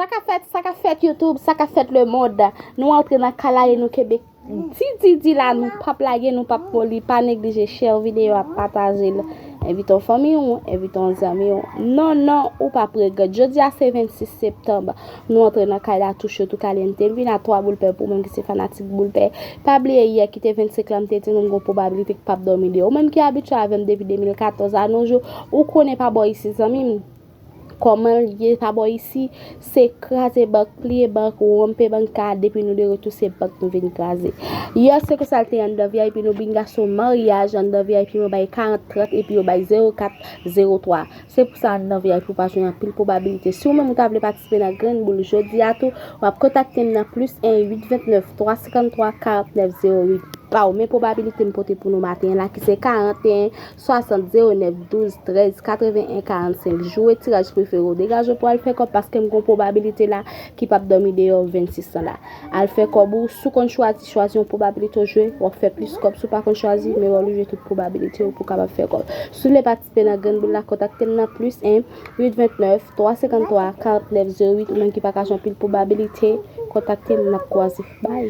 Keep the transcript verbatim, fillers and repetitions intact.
Sa k ap fèt, sa k ap fèt YouTube, sa k ap fèt lemonn. Nou antre nan kay la e nou kenbe di di di la, nou p ap lage, nou p ap moli. Pa neglije share videyo a, pataje l. Envite yon fanmi w, envite yon zanmi w. Non, non, ou p ap regrèt. Jodi a se vennsis septanm. Nou antre nan kay la tou cho, tou kalente. M vin a twa boul pè pou mwen ki se fanatik boul pè. Pa bliye yè ki te vennsenk lan, m te di nou m gon pwobabilite ki p ap dòmi deyò. Ou menm ki abitye avè m depi de mil katòz a nos jours, ou konnen pa bò isi, zanmi m. Kòman l ye pa bò isi? Se kraze bank, pliye bank, wonpe bank ka, depi nou de retou se bank nou vin kraze. Yè se konsa l te anndan V I P nou, binga se yon maryaj anndan V I P mwen bay karant trant epi yo bay zewo kat zewo twa. Se pou sa anndan V I P ou pa jwenn anpil pwobabilite. Si ou menm ou ta vle patisipe nan grenn boul jodi a tou, w ap kontakte m nan plis en uit vennèf twa senkanntwa karantnèf zewo uit. Ba w men pwobabilite m pote pou nou maten an la ki se karanteyen swasant zewo nèf douz trèz katreven en karannsenk. Joure tiraj prefere w, degaje w pou al fè kòb paske m gon pwobabilite la ki p ap dòmi deyò vennsis lan la. Al fè kòb ou, si w konn chwazi, chwazi yon pwobabilite w jwe, w ap fè plis kòb. Si w pa konn chwazi, men w oblije tout pwobabilite w pou w kapab fè kòb. Si w vle patisipe nan grenn boul la, kontakte m nan plis en uit vennèf twa senkanntwa karantnèf zewo uit, ou menm ki pa ka jwenn anpil pwobabilite, kontakte m, n ap kwaze. Bye.